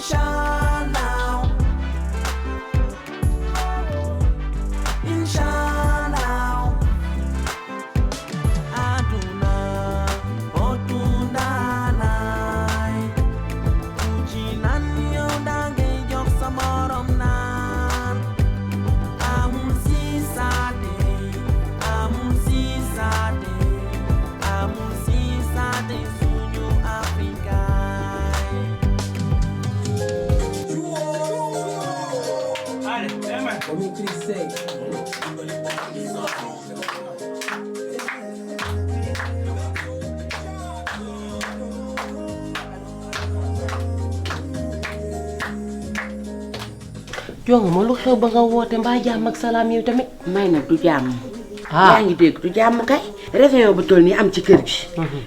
Inshallah, inshallah, aduna otundanai, ujinan yo dangay jok sa morom nan, amul sisade, amul sisade, amul sisade suñu Afrika. Como eu cresci. Jonga ma lu xew ba nga woote mbaa jàmm ak salaam yow tamit. may nag du jàmm. Ah. yaa ngi dégg du jàmm kay. réveillon bu toll nii am ci kër gi.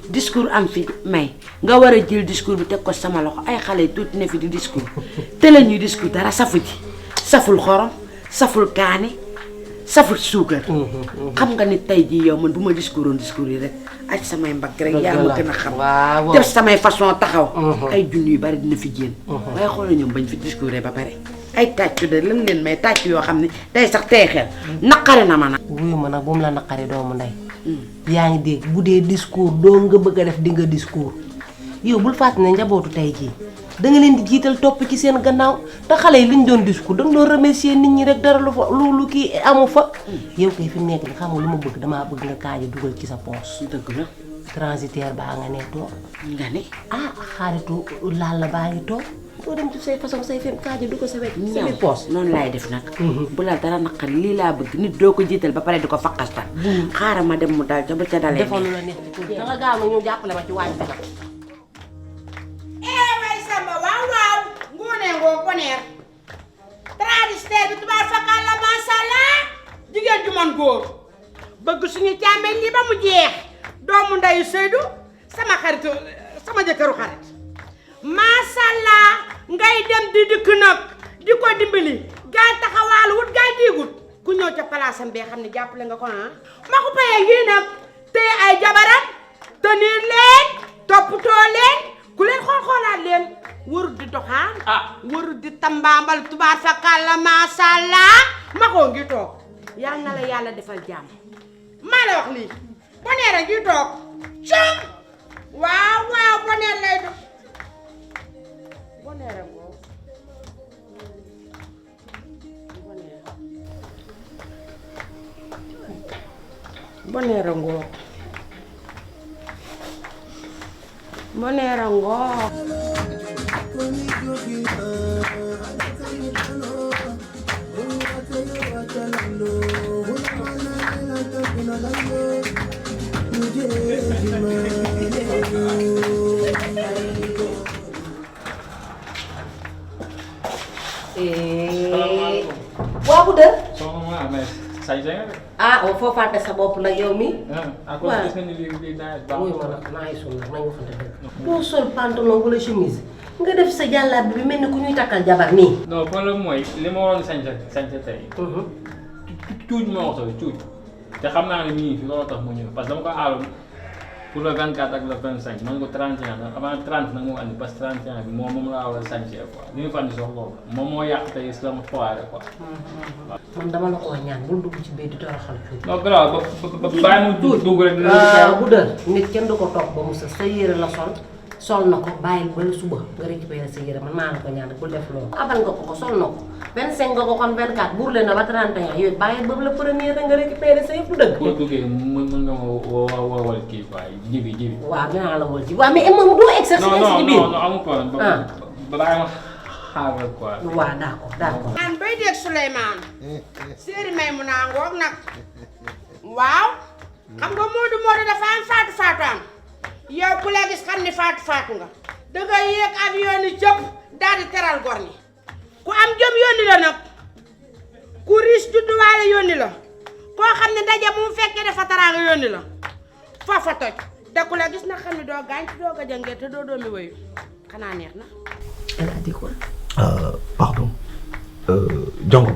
discours am fi may nga war a jël discours bi teg ko sama loxo ay xale tuuti ne fi di discours te la ñuy discours dara safu ji saful xorom saful kaani saful suukar. xam nga ni tey jii yow man bu ma discours yi rek aj samay mbagg rek yaa ma gën a xam. waaw def samay façon taxaw. ay junni yu bari dina fi jéem. waaye xoolal ñoom bañ fi discours ba pare. ay tàccu de lan leen may tàccu yoo xam ne day sax tey xel naqare na ma nag. wuyu ma nag bu mu la naqari doomu ndey. yaa ngi dégg bu dee discours doo nga bëgg a def di nga discours yow bul fàtte ne njabootu tey jii da nga leen di jiital topp ci seen gannaaw te xale yi liñ doon discours da nga doon remercier nit ñi rek dara lu fa lu kii amu fa. yow kay fi mu nekk nii xam nga lu ma bëgg damaa bëgg nga kaaja dugal ci sa poos. dëgg la. transitaire baa nga ne toog. nga ne. ah xaaritu laal la baa ngi toog. doo dem ci say façon say fem kaaja du ko sa wet sa biir poos. noonu laay def nag. bu la dara naqari lii laa bëgg nit doo ko jiital ba pare di ko faqastal. xaaral ma dem mu dal ca ba ca dalee. defoon lu la neex da nga gaaw na ñu jàppale ma ci waañ bi nag. way Samba waaw waaw ngoone ngoo poneer traditionnel bi tubaar fakal la mashallah jigéen ju man góor bëgg suñu càmmeñ li ba mu jeex doomu ndeyu Seydou sama xaritu sama jëkkëru xarit mashallah ngay dem di dikk nag di ko dimbali gaay taxawaalu wut gaay diigut ku ñëw ca palaasam bee xam ne jàppale nga ko ma ko payee ngi nag te ay jabaram tenir leen toppatoo leen ku leen xoolaat leen warut di doxaan warut di tambaambal tubaar fakal la mashallah ma ko ngi toog yal na la yàlla defal jàmm maa la wax lii poneer a ngi toog cum waaw waaw poneer lay do poneer a ngoo poneer a ngoo poneer a ngoo waa bu dër. soxna mais say nga de. ah o foo fàtte sa bopp nag yow mi. ak ko gis nga ni lii naa wuyu ma nag maa ngi suul nag nañu waxante dëgg. doo sol pantalon wala chemise nga def sa jàllaab bi mel ni ku ñuy takkal jabar nii. non problème mooy li ma waroon sañse tey. cuuj ma wax sooy cuuj te xam naa ne nii fi loolu tax mu ñëw parce que dama ko aaloon pour le 24 ak le 25 man ko 31 nag avant 30 nag moo andi parce que 31 bi moom laa war a sañse quoi li ñu fa andi sox loolu moom moo yàq tey sama foire quoi. man dama la koo ñaan bul dugg ci biir di toroxal cuuj. non grave ba bàyyi mu dugg rek. bu dër nit kenn du ko toog ba mu sës sa yére la sol na ko bàyyil ba suba nga récupéré sa yére man maa la ko ñaan bul def loolu. abal nga ko sol na ko 25 nga ko kon 24 burle na ba 31 yooyu bàyyil ba la premier rek nga récupéré sa yëpp dëgg. boo duggee mën nga ma woo kii quoi jibi. waaw dinaa la wol ci waaw mais moom doo exercer ci biir. non amul problème. ba bàyyi ma xaar rek quoi. waaw d'accord. an bay dégg Souleymane séeri may mu naa ngoog nag waaw xam nga Moodu dafa am faatu am yow ku la gis xam ni faatu nga danga yéeg avion ni jëpp daal di teral gor ñi ku am jom yónni la nag ku riis judduwaale yónni la koo xam ne ndaje mu fekkee dafa taraanga yónni la foofa toj te ku la gis na xam ne doo gaañ te doo gajangee te doo doomi wayu xanaa neex na. Elle a dit quoi? Pardon. Jongo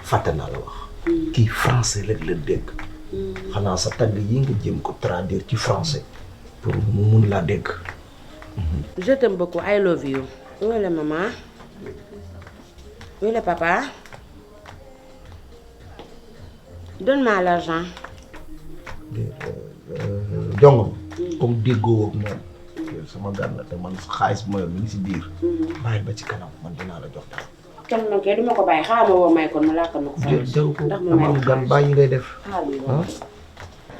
fàtte naa la wax. kii français rek la dégg. xanaa sa tagg yi nga jéem ko traduire ci français pour mu mun laa dégg. Je t'aime beaucoup, I love you. Wala maman. Oui, le papa. Donne-moi l'argent. Jongom comme déggoo ak moom sama gan la te man xaalis bu ma yor mi ngi si biir bàyyil ba ci kanam man dinaa la jox dara. Kan man kay duma ko bàyyi xaaral ma woo may kon ma lakkal ma ko. jaru ko ndax ma dama may am gan bàyyi ngay def. xaaral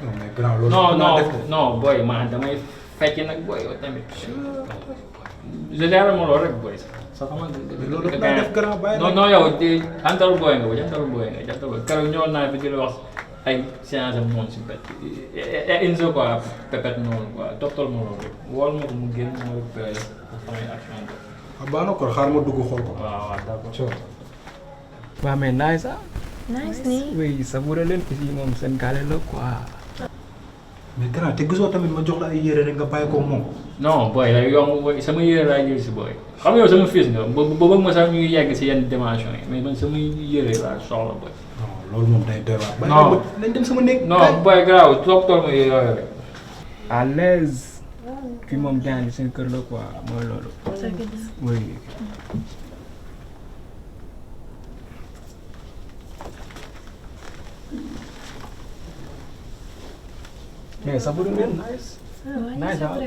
non mais grand loolu. non boy man damay fecc nag boy yow tamit. général ma loolu rek boy sax sama. loolu daa def grand bàyyi non yow jantalu boy nga jantalu boy keroog ñëwoon naa fi di la wax ay séance am noonu si bët inso quoi pépét noonu quoi toppatoo ma loolu rek wool ma ko mu génn ma récupéré samay action bi. baax na kon xaar ma dugg xool ko. waaw d'accord. waaw mais nice ah. nice nii. oui savouré leen fii moom seen gaale la quoi. mais grand te gisoo tamit ma jox la ay yére rek nga bàyyi ko moom. non boy lay yomb boy sama yére laay jël si boy xam nga yow sama fils nga ba bëgg ma sax ñu yegg si yenn dimension yi mais man sama yére laa soxla boy. non loolu moom day doy waar. non nañ dem sama néeg. non boy garaaw toog ma yooyu rek. à l'aise. fii moom gaañ seen kër la quoi mooy loolu. oui. mais savouré leen nice. nice ah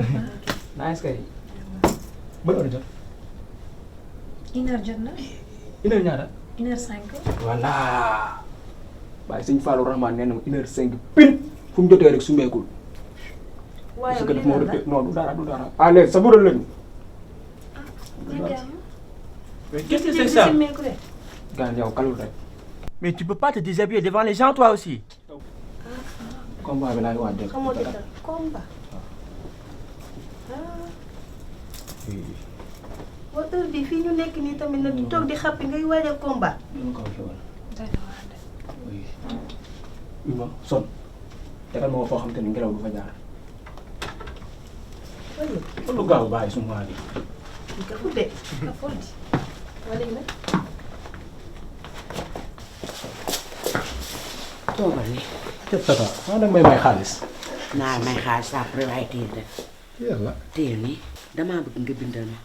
nice kay. ban heure jot. 1h jot na. 1h ñaata. 1h05. voilà. waaye sëñ Fallou Rahman nee na ma 1h05 pile fu mu jotee rek su meekul. waaye parce que daf ma war a non du dara du dara. à l'aise savouré leen. mais qu'est-ce que c'est ça? gaañ yow kalul rek. Mais tu peux pas te déshabiller devant les gens toi aussi. combat bi laay waaj def. Comment tu fais? Combat. Water bi fii ñu nekk nii tamit nag toog di xappi ngay waajal combat. ñu ko fi wala. oui. oui ma son. tegal ma foo xam te ni ngelaw du fa jaar. lu gaaw bàyyi suma waa bi. Ka fudde. Ka fudde. Wala ina. toogal ni. Cëp tata maa nag may xaalis. naa may xaalis après waaye téye rek. yàlla. téye nii damaa bëgg nga bindal ma.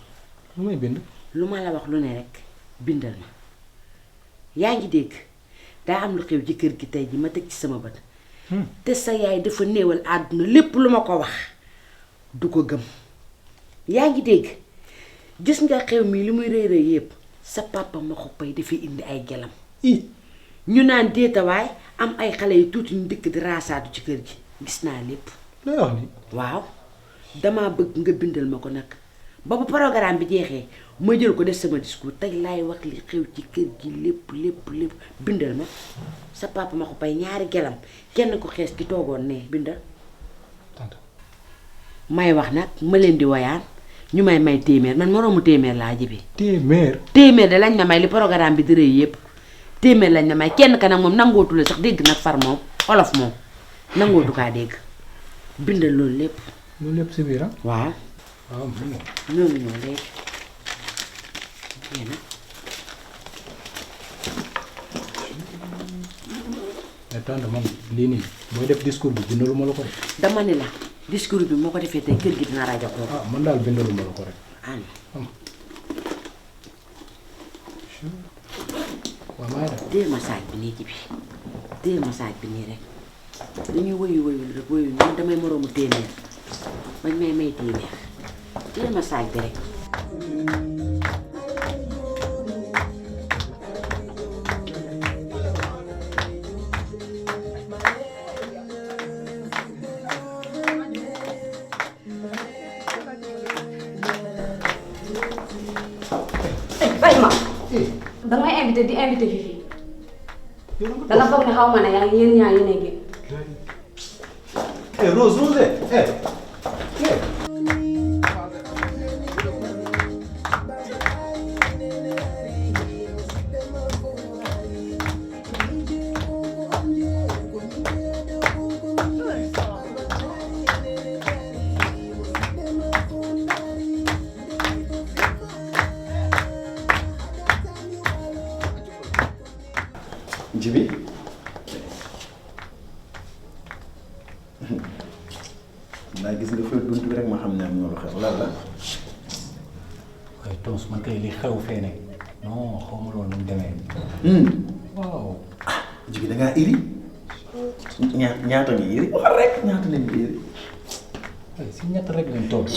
lu may bind. lu ma la wax lu ne rek bindal ma. yaa ngi dégg daa am lu xew ci kër gi tey ji ma teg ci sama bët. te sa yaay dafa néewal àdduna lépp lu ma ko wax du ko gëm. yaa ngi dégg gis nga xew mii li muy rëy rëy yépp sa papa ma xuppay dafay indi ay gelam. ñu naan déetawaay am ay xale yu tuuti ñu dëkk di raasaatu ci kër gi gis naa lépp. lay wax ni. waaw damaa bëgg nga bindal ma ko nag ba bu programme bi jeexee ma jël ko def sama discours tey laay wax li xew ci kër gi lépp bindal ma sa papa ma ko pay ñaari gelam kenn ko xees ki toogoon ne bindal. may wax nag ma leen di woyaan ñu may téeméer man moroomu téeméer laa jibi. téeméer de lañ na may li programme bi di rëy yépp téeméer lañ na may kenn ka nag moom nangootu la sax dégg nag far moom olof moom nangootu kaa dégg bindal loolu lépp. loolu lépp si biir ah. waaw. waaw noonu ñoo léegi yéen mais tante man lii nii booy def discours bi bindalu ma la ko rek. dama ni la discours bi moo ko defee tey kër gi dina rajo ko. ah man daal bindalu ma la ko rek. waaw maa ngi def. téye ma saag bi nii ci bi téye ma saag bi nii rek dañuy woyu rek woyu man damay moroomu téeméer bañ may téeméer téye ma saag bi rek. danga may invité di invité Fifi danga foog ne xaw ma ne yaa ngi yéen ñaar yéen a génn. Rose Jibi naa gis nga fël bunt bi rek ma xam ne am na lu xew lan la. waaye tons man kay li xew fee ne non xawma loolu nu mu demee. waaw. Jibi da ngaa iri ñaata nga iri wax rek ñaata lañ iri. waaye si ñett rek lañ toll.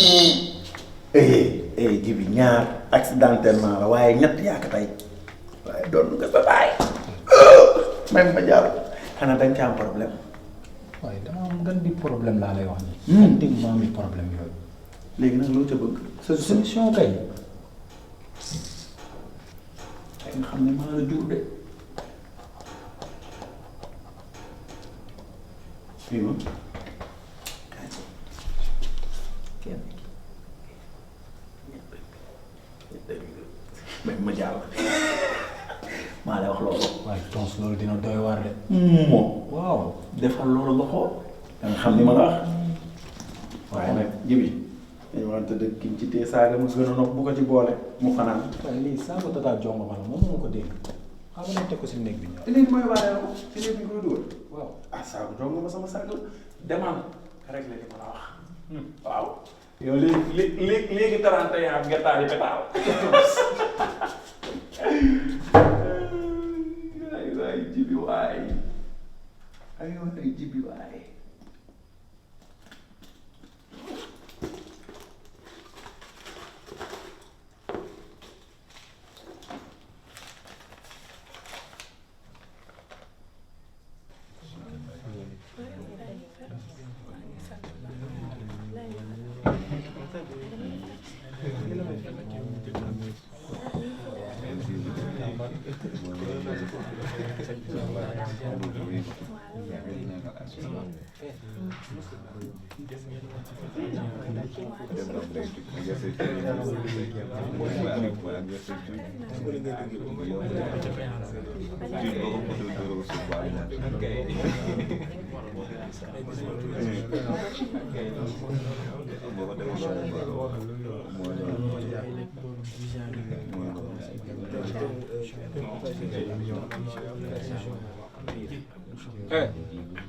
Jibi ñaar accidentellement la waaye ñett yaa ko tey waaye doon nga sa baay. même ma jàll xanaa dañ ci am problème. waaye dama am gan di problème laa lay wax nii. dégg maa mi problème yooyu. léegi nag loo ca bëgg. solution kay. tey nga xam ne maa la jur de. fii ma même ma jàll maa lay wax loolu. waaye tons loolu dina doy waar de. moom waaw defal loolu nga xool da nga xam ni ma la wax waaye nag Jibi dañu wante dëgg ki ci tee saaga mu gën a nopp bu ko ci boole mu fanaan. waaye lii saaga tata jongo ma la moom moo ko dégg xam nga teg ko si néeg bi ñëw. te léegi mooy waaye ko si néeg bi nga koy dugal. waaw ah saaga jongo ma sama saaga demal rek la li ma la wax. waaw yow léegi 31 ak gertaar yi pétaal. ay waay Jibi waay ay waay Jibi waay.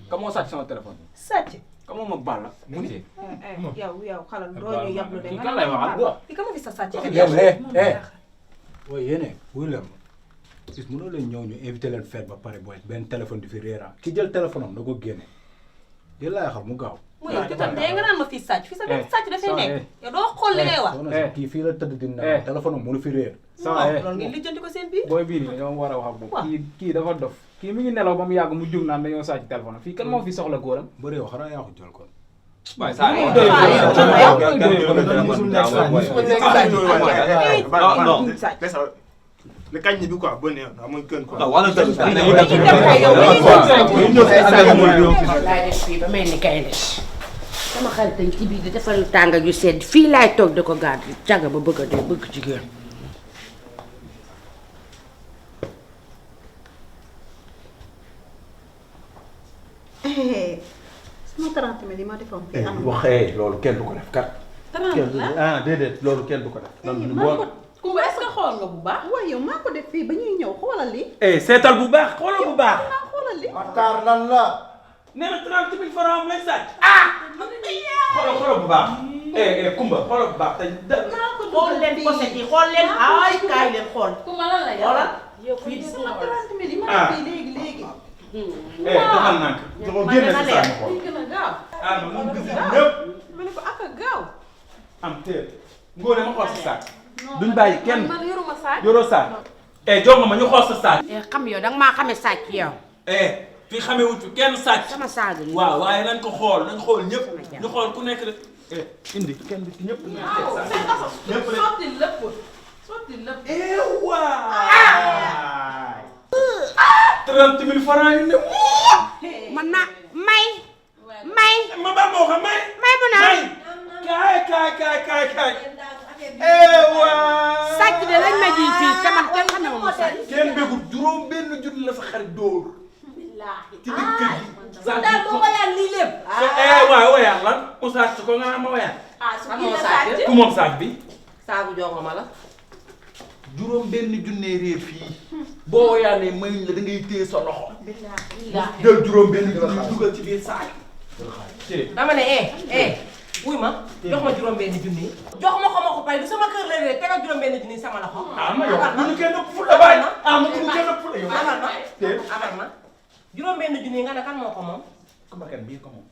Comment sàcc sama téléphone. sàcc. comment ma baal la. mu ni. yow xalal doo ñu yablu de. kii kan lay waxal quoi. kii kan ma fi sa sàcc. yow waaye yéen wuyu leen ma gis mënoo leen ñëw ñu invité leen fête ba pare booy benn téléphone du fi réera ki jël téléphone am da ko génne yéen laay xam mu gaaw. mu yow jotam de nga naan ma fii sàcc fii sa benn sàcc dafay nekk. yow doo xool li ngay wax. kii fii la tëdd di naan téléphone am mënu fi réer. loolu ngeen lijjanti ko seen biir. booy bii nii ñoo war a wax ak moom. kii dafa dof. kii mi ngi nelaw ba mu yàgg mu jug naan dañoo sàcc téléphone fii kan moo fi soxla góoram. bëri yow xanaa yaa ko jël kon. waaye saa yi le kañ bi quoi bonne heure amul gën quoi. laay def fii ba mel ni kay des sama xarit dañ ci biir di defal tànga yu sedd fii laay toog di ko gàdd càgga ba bëgg a dee bëgg jigéen. sama 30 mille yi ma defoon fii am waxee loolu kenn du ko def kat. 30 la ah déedéet loolu kenn du ko def. Kumba est-ce que xool nga bu baax. waaye yow maa ko def fii ba ñuy ñëw xoolal lii. seetal bu baax xoolal bu baax. xoolal lii. Matar lan la. nee na 30 000 francs am lay sàcc. xoolal bu baax. Kumba xoolal bu baax tey. xool leen poset yi xool leen ay kaay leen xool. Kumba lan la yow. xoolal fii sama 30 mille yi ma def fii léegi léegi. defal naa ko. génne si saa xool. gën a gaaw. mu gis ñëpp. ma ne ko ak a gaaw. am teel. Ngóone ma xool si saak. duñ bàyyi kenn man yoruma saak. yoroo saak. jox ma ñu xool sa saak. xam yow danga maa xame sàcc yow. fii xamee wuñ fi kenn sàcc. sama saaga yi. waaw waaye nañ ko xool nañ xool ñëpp ñu xool ku nekk rek. indi kenn du ñëpp. ñëpp rek sotti lépp sotti lépp. waay. 30 000 francs yu ne muut. man naa may. ma ba moo xam may. may mu naa. kaay. sàcc de lañ ma ji fii te man kenn xamee ma mu sàcc. kenn bëggul juróom benn junni la sa xarit dóor. ci biir kër gi. daal boo wayaan lii lépp. waaw wayaan lan mu sàcc ko nga naan ma wayaan. su kii la sàcc. ku moom saak bi. saagu jongo ma la. juróom benn junne réer fii. boo wayaanee mayuñ la da ngay téye sa loxo. jël juróom benn junne dugal ci biir saak. dama ne wuy ma jox ma juróom-benni junni. jox ma ko pay du sama kër la réer tegal juróom-benni junni sama loxo. ma yow bu ñu kenn fu la bàyyi ma bu ñu kenn fu la yow. amal ma juróom-benni junni nga ne kan moo ko moom. Bakkan bii ko moom.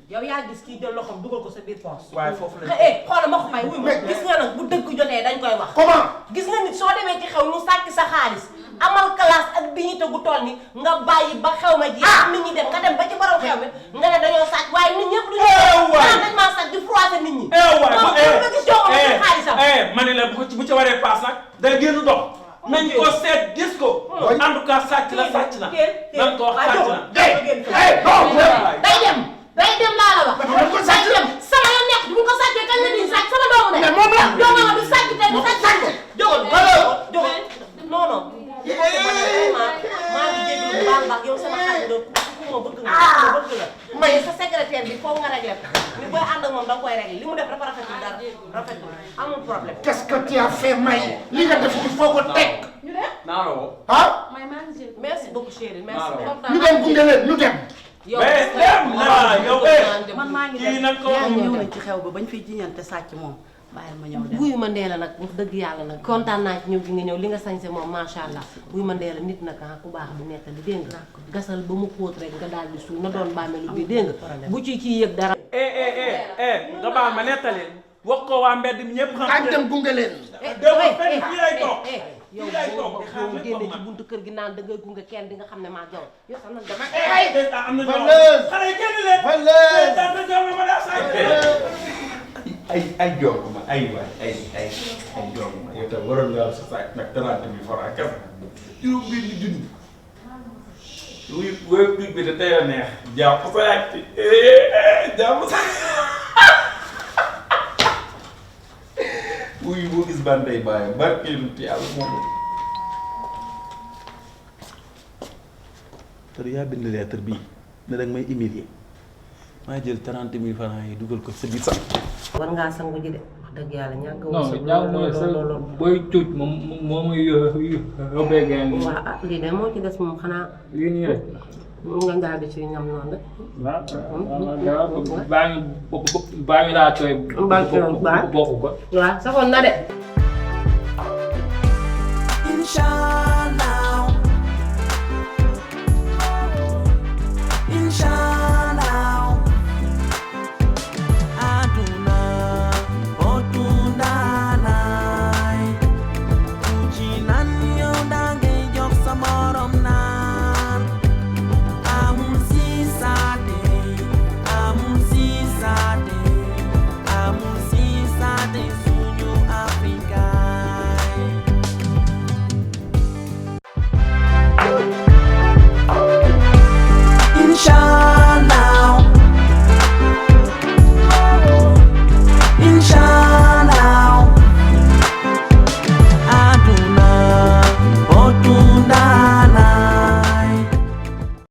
yow yaa gis kii jël loxoom dugal ko sa biir poche. waaye foofu la xoolal ma ko fay wuy ma gis nga nag bu dëgg jotee dañ koy wax. comment. gis nga nit soo demee ci xew ñu sàcc sa xaalis amal classe ak bi ñu tegu tool ni nga bàyyi ba xew ma ji nit ñi dem nga dem ba ci borom xew mi nga ne dañoo sàcc waaye nit ñëpp du ñu dañ maa sàcc di froisser nit ñi. nga gis jox ko xaalisam. ma ne la bu ca waree paas nag day génn dox. nañ ko seet gis ko. en tout cas sàcc na nañ ko wax sàcc na. day dem laa la wax. day dem sama yoon nekk bu ko sàccee kañ la di sàcc sama doomu de. mais moom la doomu du sàcc tey du sàcc jógal non non. maa ngi jégalu bu baax a baax yow sama xarit nga ku ma bëgg nga bëgg la. mais sa secrétaire bi foofu nga réglé ko ni booy ànd ak moom da nga koy réglé li mu def dafa rafetul dara rafetul amul problème. qu'est-ce que tu as fait May li nga def il faut ko teg. naa la woo. ah. merci beaucoup chérie merci. ñu dem gunge leen ñu dem. yow man maa ngi kii nag ko ñëw nañ ci xew ba bañ fiy jiñante sàcc moom bàyyil ma ñëw dem. wuyu ma Ndéla nag wax dëgg yàlla nag kontaan naa ci ñëw gi nga ñëw li nga sañse moom macha allah wuyu ma Ndéla nit nag ku baax bu nekk di dégg nga gasal ba mu xóot rek nga daal di suul na doon bàmmeelu bi dégg nga bu ci kii yëg dara. nga baal ma nettali wax ko waa mbedd mi ñëpp xam. ak dem gunge leen. fii lay toog. yow boo génne ci buntu kër gi naan da ngay gunge kenn di nga xam ne maa jaw yow sax nag dama am na xale yi génn leen. ay joor ma ay waay ay joor ma yow tam waroon nga sa saak nag 30 000 francs kese juróom benn junni wuy bi de tey la neex jàpp sa yaag ci jàpp sa wuy boo gis ban day bàyyi barke lu ti yàlla moom te yaa bind lettre bii ne danga may humilier maa jël 30 000 francs yi dugal ko sa biir sax war ngaa sangu ji de wax dëgg yàlla ñàkk a non ñaaw mooy sa booy cuuc moom muy yóbbee gain bi. waaw ah lii de moo ci des moom xanaa. lii nii rek. nga ngaa di ci ñam noonu rek. waaw baa ngi laa tooy. bokk ko. waaw saxoon na de. Incha